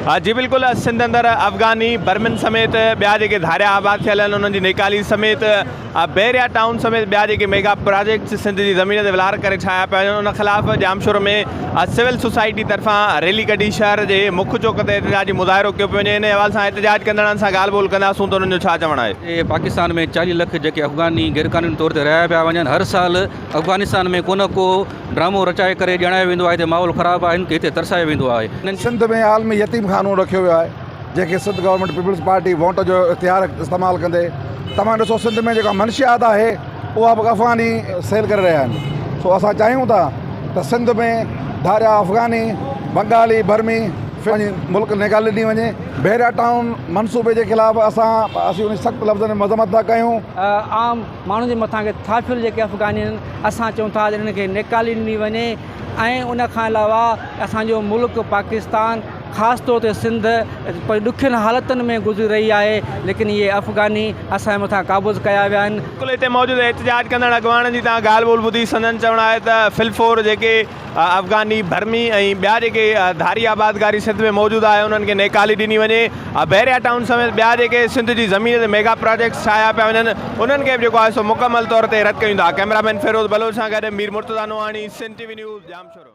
جي بلڪل سنڌ اندر افغاني برمن سميت ٻيا جيڪي ڌاريا آباد ٿيل آهن انهن جي نيڪالي سميت بحريا ٽائون سميت ٻيا جيڪي ميگا پراجيڪٽس سنڌ جي زمين تي ولار ڪري ٺاهيا پيا وڃن ان خلاف ڄامشورو ۾ سول سوسائٽي طرفان ريلي ڪڍي شهر جي مک چوڪ تي احتجاجي مظاهرو ڪيو پيو وڃي ان حوالي سان احتجاج ڪندڙن سان ڳالهه ٻولهه ڪنداسون ته انهن جو ڇا چوڻ آهي. پاڪستان ۾ 40 لک جيڪي افغاني غيرقانوني طور تي رهايا پيا وڃن هر سال افغانستان ۾ ڪو نه ڪو ڊرامو رچائي ڪري ڄاڻايو ويندو آهي ته ماحول خراب آهي هن کي هتي ترسايو ويندو آهي. سنڌ ۾ عالمي يتيم خانو رکيو ويو آهي جنهن کي Sindh government peoples party vote جو اختيار استعمال ڪندي توهان ڏسو سنڌ ۾ جيڪا منشيات آهي اها به افغاني سيل ڪري رهيا آهن سو اسان چاهيون ٿا ته سنڌ ۾ ڌاريا افغاني بنگالي برمي پنهنجي ملڪ نيڪالي ڏني وڃي بحريا ٽائون منصوبي جي خلاف اسان اسين ان سخت لفظن ۾ مذمت ٿا ڪيون. عام ماڻهن جي مٿان کي ٿاڦيل جيڪي افغاني آهن اسان چئون ٿا ته انهن کي نيڪالي ڏني وڃي ۽ ان کان علاوه اسان جو ملڪ پاڪستان خاص طور تي سنڌ ڏکين حالتن ۾ گذري رهي آهي ليڪن اهي افغاني اسان جي مٿان قابض ڪيا ويا آهن. بلڪل هتي موجود احتجاج ڪندڙ اڳواڻن جي توهان ڳالهه ٻولهه ٻڌي سندن چوڻ آهي ته فلفور جيڪي افغاني، برمي ۽ ٻيا جيڪي ڌاري آبادگاري سنڌ ۾ موجود آهي انهن کي نيڪالي ڏني وڃي، بحريا ٽائون سميت ٻيا جيڪي سنڌ جي زمين تي ميگا پراجيڪٽس ٺاهيا پيا وڃن انهن کي به جيڪو آهي سو مڪمل طور تي رد ڪيون ٿا. ڪئميرا مين فيروز بلوچ سان گڏ Mir Murtaza Nohani, Sindh T V news, Jamshoro.